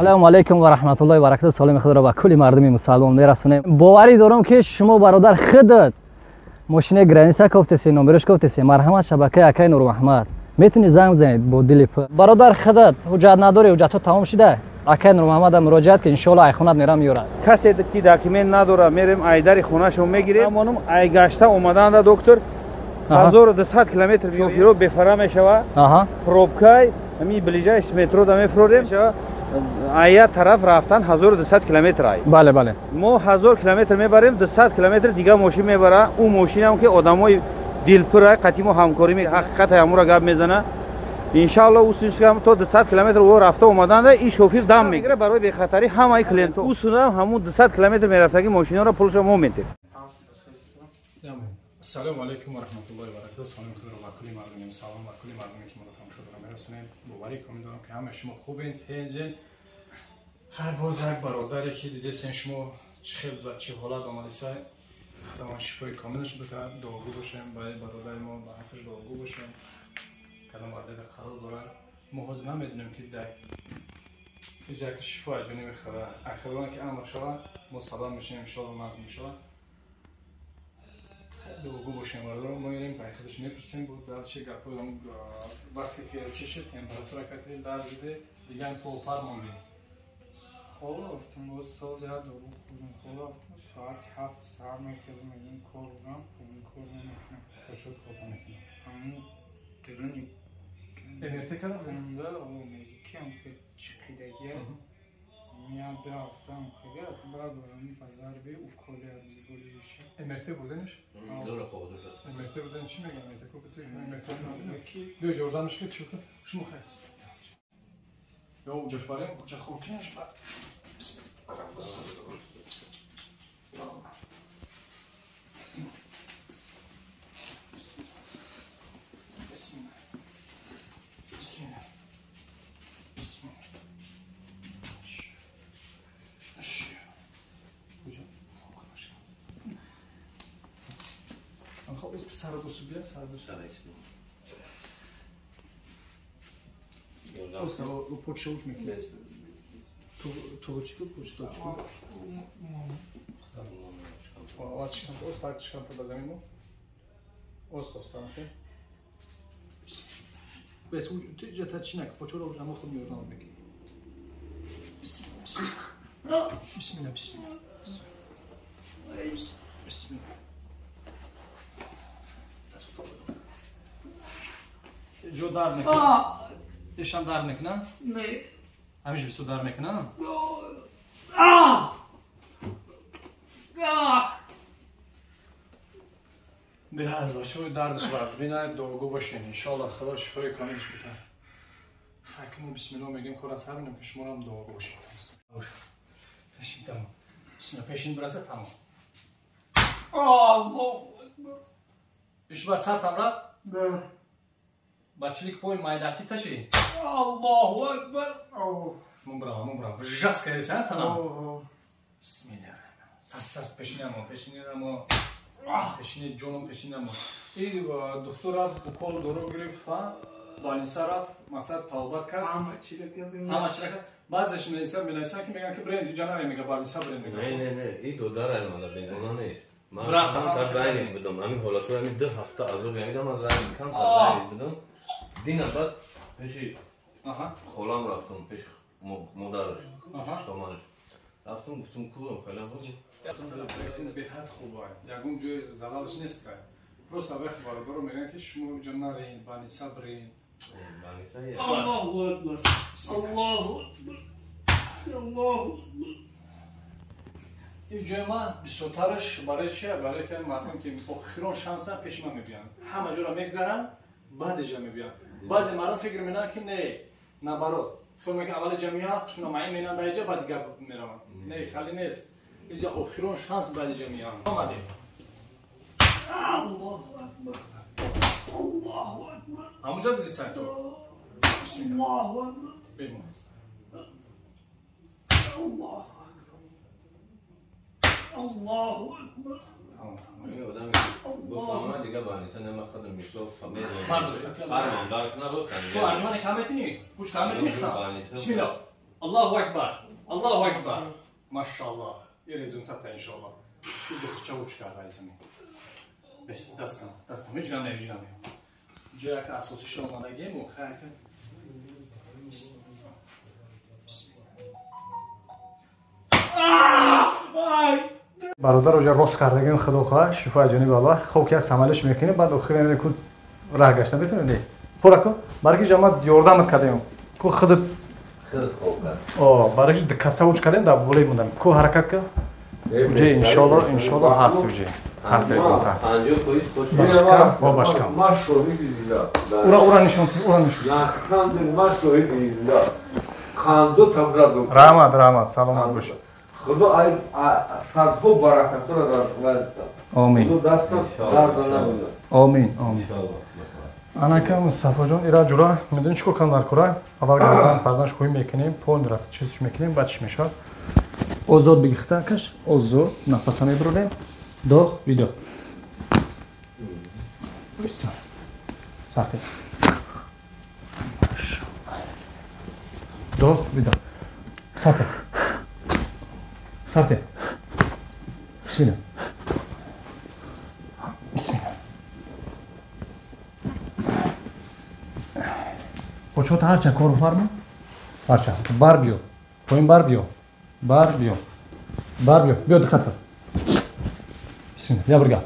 Ассалому алайкум ва раҳматуллоҳи ва баракатуҳ. Саломи худро ба кулли мардуми мусалмон мерасонем. Боварӣ дорам, ки шумо, бародар, худат мошинаи граница кофтеси, номерош кофтеси. Марҳамат, шабакаи акаи Нурмаҳмад, метавонӣ занг бизанед бо дили пур. Бародар, худат ҳуҷҷат надорӣ, ҳуҷҷатҳо тамом шуда, акаи Нурмаҳмада муроҷиат ки иншоалло айхонат мерам, меёрад. Касе ки документ надора, мерем, айдари хонашон мегирем. Амонум айгашта омаданда, доктор, 1200 километр шофиро бефара мешава. Пробкай ҳами ближайший метро да мефурорем. Ая тараф рафтан 1200 километр ай. Бале, бале. Мо 1000 километр мебарем, 200 километр дига мошин мебара. Ӯ мошинам ки одамои дилпур ай, қатъи мо ҳамкорӣ, ҳақиқат ҳамура гап мезана. Иншаалло, усуншам то 200 километр ӯ рафта омаданда и шофир дам мегира барои бехатарӣ ҳамаи клиентҳо. Усунам ҳамун 200 километр мерафтаги мошинаро пулша мо метем. Ассалому алайкум ва раҳматуллоҳи ва баракатуҳ. Саломи худро ба кулли мардуми мусалмон ва кулли мардуме ки моро тамошо дорам мерасонем. Боварӣ комил дорам, ки ҳамаи шумо хубен, тенҷен. Хайр, боз як бародаре ки дидесен шумо, чӣ хел ба чӣ ҳолат омадиса, худованд шифои комилаш бикунад. Дуогӯ бошем барои бародари мо, ба ҳаққаш дуогӯ бошем. Кадом вазъията қарор дорад, мо ҳозир намедонем, ки дар ҳеҷ як шифо аз ҷониби Худо ахирон ки амр шавад, мо сабаб мешавем, иншоалло назм мешавад. Дуогӯ бошем, бародаро. Мо мерем, ба худаш мепурсем, бо дар чи гапҳои вақте ки чӣ шуд, температура кати ларзиде, дигар попар мондем. Хоб рафтам, боз соз як дору хӯрдам, хоб рафтам. Соати 7 саҳар мехезам, мегӯям, кор дорам, ин кор намекунам. Почот корта мекунам. Ҳамун дуруни МРТ кардам? Хунда меги ки ам чиқидагия як ду ҳафта ам хега, баъд барами ба зарби уколи обезболивающий. МРТ бурданиш? МРТ бурдан чӣ мегӯям? МРТ ко МРТ биё, ёрдамаш ки чӣ шумо хайр. Ё уҷаш барем, уҷа хокинаш баъд. Бисмилlah. Бисмилlah. Хоб, ки сарадосу бия, сарадосу. Почта уч мекунӣ. Ту чӣ почта чӣ? Аввал чикам, оста чикам ба замин мо. Оста, оста, окей. Бес, ту ҷата чӣ нак, почоро ама худ меёрдам мекунӣ. Бисмилlah, бисмилlah. Бисмилlah. Ҷо дард мекунад? Ишам дард мекунад? Не. Ҳамиш бисёр дард мекунад? Беҳад бачаҳои дардаш вазбина, дуогӯ бошен. Иншоалло, Худо шифои комилаш бикунад. Ҳакиму бисмилло мегӯем, кора сар менем, ки шуморо дуогӯ бошед. Пешин тамом. Бисмилла, пешин бираса, тамом. Аллоҳу акбар. Иш ба сар там рафт? Да. Ба чилик пои майдаки таши? Аллоҳу акбар. Мубрава, мубрава. Жас кардеса, танам. Бисмилла. Сар, сар, пешинамо, пешинамо. Пешини ҷоном, пешинамо. И духтур рафт, укол дору гирифт, больница рафт, мақсад тавбат кард. Ҳама чира кардем. Ҳама чира кард. Баъзеш менависанд, ки мегӯянд, ки бренд иҷа наре, мега, больница бренд мега. Не, не, не, и додарам ала бегона нест. Ман камтар зайник будам. Ҳамин ҳолатҳои ҳамин 2 ҳафта азоб ягидам, ман зайник, камтар зайник будам. Дина баъд пеши холам рафтам, пеши модараш, штоманаш. Рафтам, гуфтам, кулам хеле хуб. Беҳад хуб, ягон ҷои залалаш нест. Просто вақт бародаро мегӯянд, ки шумо иҷа нарен, больница бирен. Аллоҳу акбар. Аллоҳу акбар. Аллоҳу акбар. Ин ҷои ман бисёртараш барои чи? Барои ки мардум ки охирон шанса пеши ман мебиёнд, ҳама ҷоро мегзаранд, баъд иҷа мебиёнд. Баъзе мардум фикр менанд, ки не, наоборот, хел мекунанд, аввали ҷа меоянд, хушуна маин менанд дар иҷа, баъд дигар мераванд. Не, хали нест, иҷа охирон шанс, баъд иҷа меоянд. Омадем. Аллоҳу акбар. Аллоҳу акбар. Ҳамунҷа дизисай ту. Аллоҳу акбар. Бемон. Аллоҳу акбар. Аллоҳу акбар. Тамом, тамом. Ин одаме бифаҳмад, дига больница нема, худам мисол фармон дарк нарост. Ту арҷумани кам метунӣ? Гӯш кам метунӣ? Бисмилла. Аллоҳу акбар, Аллоҳу акбар, машааллоҳ. И результат иншоаллоҳ. Иҷо хича уч карда изами. Бес, дастам, дастам, ҳеҷ гам не, ҳеҷ гам не. Иҷо як асосиша омадагем, хайр. Бародар оҷа рост кардагем, худо хоҳад, шифои ҷониби Аллоҳ. Хоб ки аз амалиш мекунем, баъд охир ку раҳ гашта метавонем, не? Хӯраку, барки ҷамоат ёрдамат кардем. Ку худат худат хоб кард. О, барки каса уч кардем, дар болои мондам. Ку ҳаракат ка. Уҷе иншоаллоҳ, иншоаллоҳ ҳаст уҷе. Ҳаст результат. 50% хош. Бо башкам. Ма шоҳиди зинда. Ура, ура нишон, ура нишон. На самом деле ма шоҳиди зинда. Қандо табзад. Раҳмат, раҳмат, саломат бош. Худо ай садҳо баракатро дар вай. Омин. Худо дастат дарда набуда. Омин, омин. Анака Мустафоҷон, ира ҷура, медонӣ чӣ кор кардам дар кора? Аввал гардан парданаш хӯй мекунем, пон раст чизш мекунем, баъд чӣ мешавад? Озод бигихта каш, озод нафаса мебурем. Вдох, выдох. Всё. Сарти. Вдох, выдох. Сарти. Сарти. Бисмилла. Бисмилла. Почота ҳарчанд кор фармо? Ҳарчанд. Бар биё. Поин бар биё. Бар биё. Бар биё. Биё диққат кун. Бисмилла. Я бригад.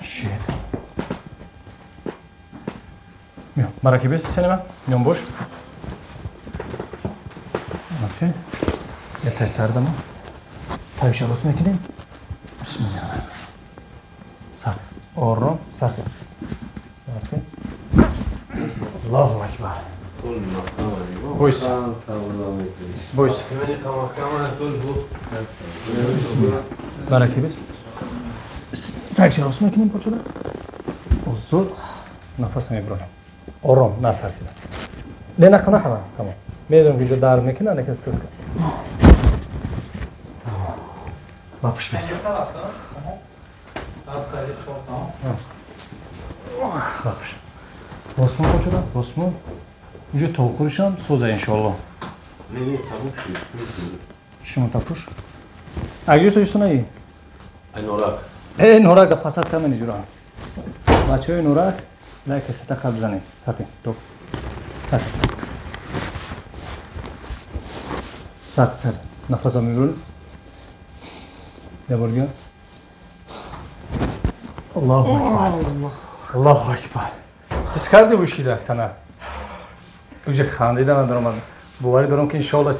Шер. Биё. Мараки бес сенема. Миён бош. Окей. Я тай сардамо. Тайша рост мекунем. Бисмилла. Сар. Ором, сар. Сар. Аллоҳу акбар. Бойс. Бойс. Бисмилла. Бараки бес. Тайша рост мекунем почуда. Озод нафас мебурем. Ором, натарсида. Не накун, накун, тамом. Медонам ки ҷо дард мекунад, лекин сиз кун. Ба пушт бес. Ба пушт. Ростмон почуда, ростмон. Инҷо тоқуришам соза иншоаллоҳ. Не, не, тамом шуд. Шумо тапуш. Агар тоҷикистонаи? Ай Норак. Э, Норак пасад камени ҷура. Бачаҳои Норак лайк хата қаб занед. Сати, то. Сати. Сати, сати. Нафаса мебурем. Я бор дигар. Аллоҳу акбар. Аллоҳу акбар. Ҳис кардӣ бушида кана? Уҷа хандида надорам. Боварӣ дорам ки иншоаллоҳ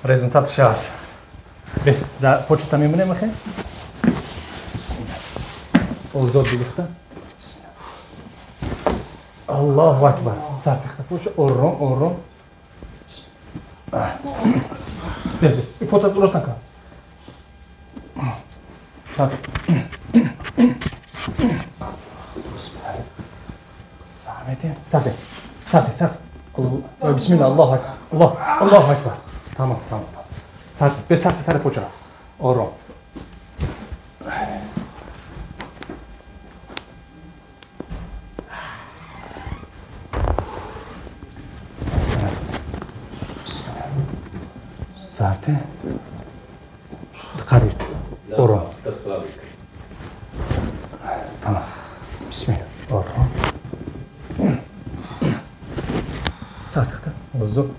результатш ҳаст. Бес, почта мемонем ахе? Бисмилла. Озод бигирифта. Бисмилла. Аллоҳу акбар. Сар тихта поча, ором, ором. Бес, бес. Фото рост накун. Сар. Бисмилла. Сар метем. Сар те. Сар те, сар те. Бисмилла, Аллоҳу акбар. Аллоҳ, Аллоҳу акбар. Тамом, тамом. Сар, бес, сар, сар поча. Ором. Сарте. Диққат ет. Ором. Тамом. Бисмилла. Ором. Сар тихта. Озод.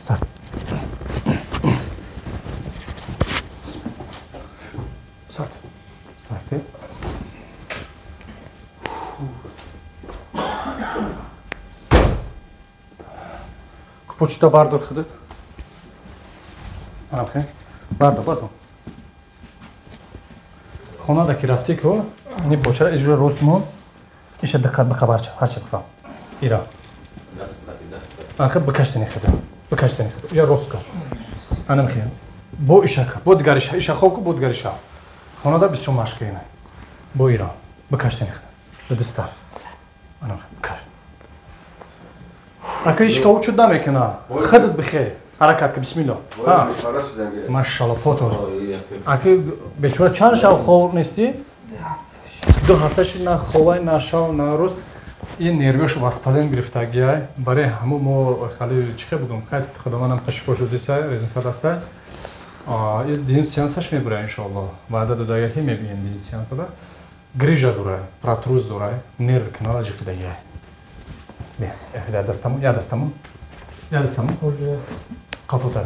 Сар. Сар. Сарте. Почта бардор худат. Анахе. Бардор, бардор. Хонада ки рафтӣ ку, ни почара иҷора рост мон. Иша диққат биқа барча, ҳарча куфам. Ира. Анхе бикаш сени хида. Бикаш сени хида. Я рост кун. Анамхе. Бо иша ка, бо дигар иша, иша хоб ку, бо дигар иша. Хонада бисёр машқ кунед. Бо ира. Бикаш сени хида. Ба даста. Анамхе, бикаш. Ака ишка учуд намекуна. Худат бихе. Ҳаракат ка, бисмилло. Машалло, фото. Ака бечора чанд шаб хоб нестӣ? 2 ҳафта шуд на ховай, на шав, на рӯз. Ин нервиш воспален гирифтагиай. Барои ҳамун мо хали чӣ хел бугум, хай худоманам шифо шудиса, результат аста. Ин дим сеансаш мебура иншоалло. Ваъда додага ки мебинем дим сеансада. Грижа дора, протруз дора, нерв канала ҷиқидагиай. Бия, я дастамон, я дастамон. Я дастамон. Қафота.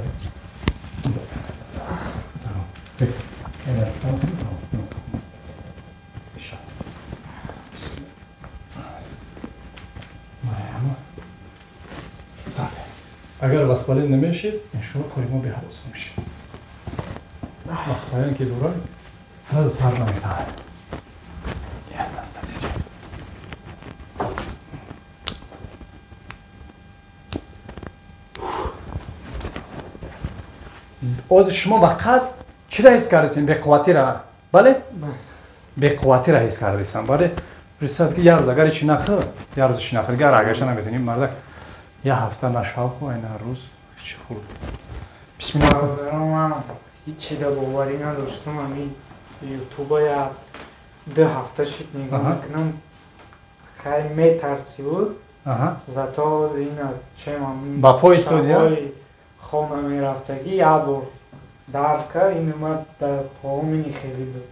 Я дастамон. Агар воспален намешид, иншоалло кори мо беҳад осон мешид. Воспален ки дора, сразу сар наметавад. Я даста диҷа. Ози шумо вақат чиро ҳис кардесем? Беқувватира, бале? Беқувватира ҳис кардесам, бале? Представь ки як рӯз агар ҳечи нахӯрд, як рӯз ҳечи нахӯрд, дигар агарча наметавонем, мардак я ҳафта на шаб ай на рӯз ҳечи хӯрд. Бисмиллаҳ. Бародарам, ман ҳечи да боварӣ надоштам, ҳамин ютуба я 2 ҳафта шид нигоҳ мекунам, хай метарсӣ буд. Зато ина чем ҳамин ба по истодия? Хона мерафтагӣ як бор дард кард, ин омад дар поомини хеле буд.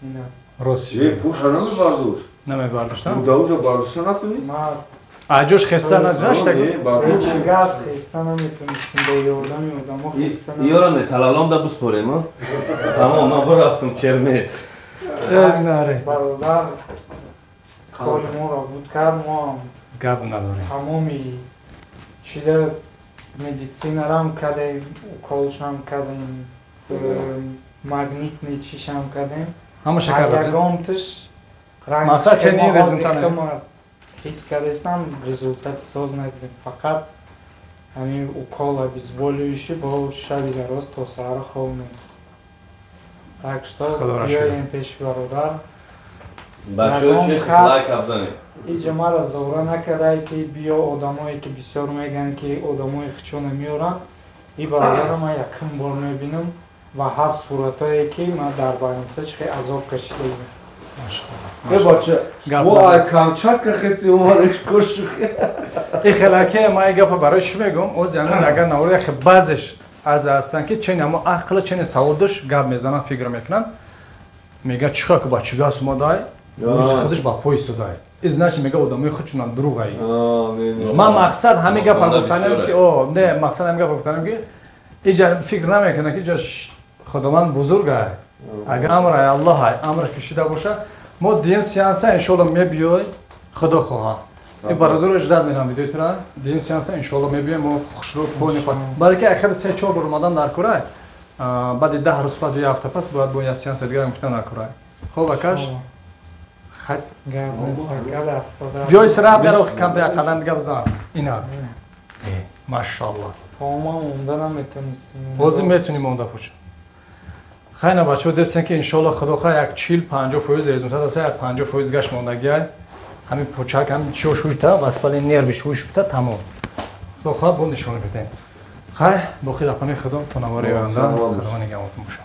Ина. Рост. Пуша намебардошт? Намебардоштам? Даужа бардошта натунӣ? Аҷош хеста назашта? Газ хеста наметонистем, бо ёрдами одамо хеста. Ёра металалом да буспорем, тамом, ман бурафтум кермет. Бародар кори моро буд кард, мо гап надорем. Тамоми чида медицинарам кардем, уколшам кардем, магнитни чишам кардем. Ҳамаша кардем. Ягонташ мақсад ченин результат ҳис кардастам, результати соз надидем. Фақат ҳамин укол обезболивающий бо шаби дароз то саҳар хоб мемонд. Так что биёем пеши бародар. Иҷа мара зора накардай ки биё одамое ки бисёр мегӯянд ки одамои хичона меоранд. И бародарро ман якум бор мебинам ва ҳаст суратое ки ман дар больница чӣ хел азоб кашидаем. Бача, мо ай Камчатка хести омадеш куршухе. И хелаке ман гапа барои чӣ мегӯм? Оз янан агар навори яхе баъзеш аз ҳастанд ки чен ҳамо ақла чен саводаш гап мезананд, фикр мекунанд. Мега чӣ ка ба чига омадай? Рӯзи худаш ба по истодай. И значит мега одамои худшонам дурӯғай. Ман мақсад ҳамин гапа гуфтанем ки о, не, мақсад ҳамин гапа гуфтанем ки иҷа фикр намекунад ки иҷа Худованд бузургай. Агар амр ай Аллоҳ ай амр кашида боша, мо дием сеанса иншоалло мебиёй, Худо хоҳа. И бародаро ждат мерам видеотра, дием сеанса иншоалло мебиёй, мо хушрӯ пони хоҳ. Барои ки ахир 3-4 бор омадан дар курай, баъди 10 рӯз пас ё як ҳафта пас бояд бо як сеанса дигар гуфтан дар курай. Хоб акаш? Хат биёй сира биёр охи камта як қадам дига бизан. Ина. Машааллоҳ. Ма монда наметонистем. Ҳозир метонӣ монда пӯша. Хайна бачаҳо дестен ки иншоалло Худо хоҳ як 40-50% результат аст, як 50% гашт мондагиай. Ҳамин пучак, ҳамин чиё шӯйта, васпали нерви шӯйшта тамом. Худо хоҳ бо нишона бидем. Хай, боқӣ дар паноҳи Худо то навори оянда. Худо нигаҳбонтон бошад.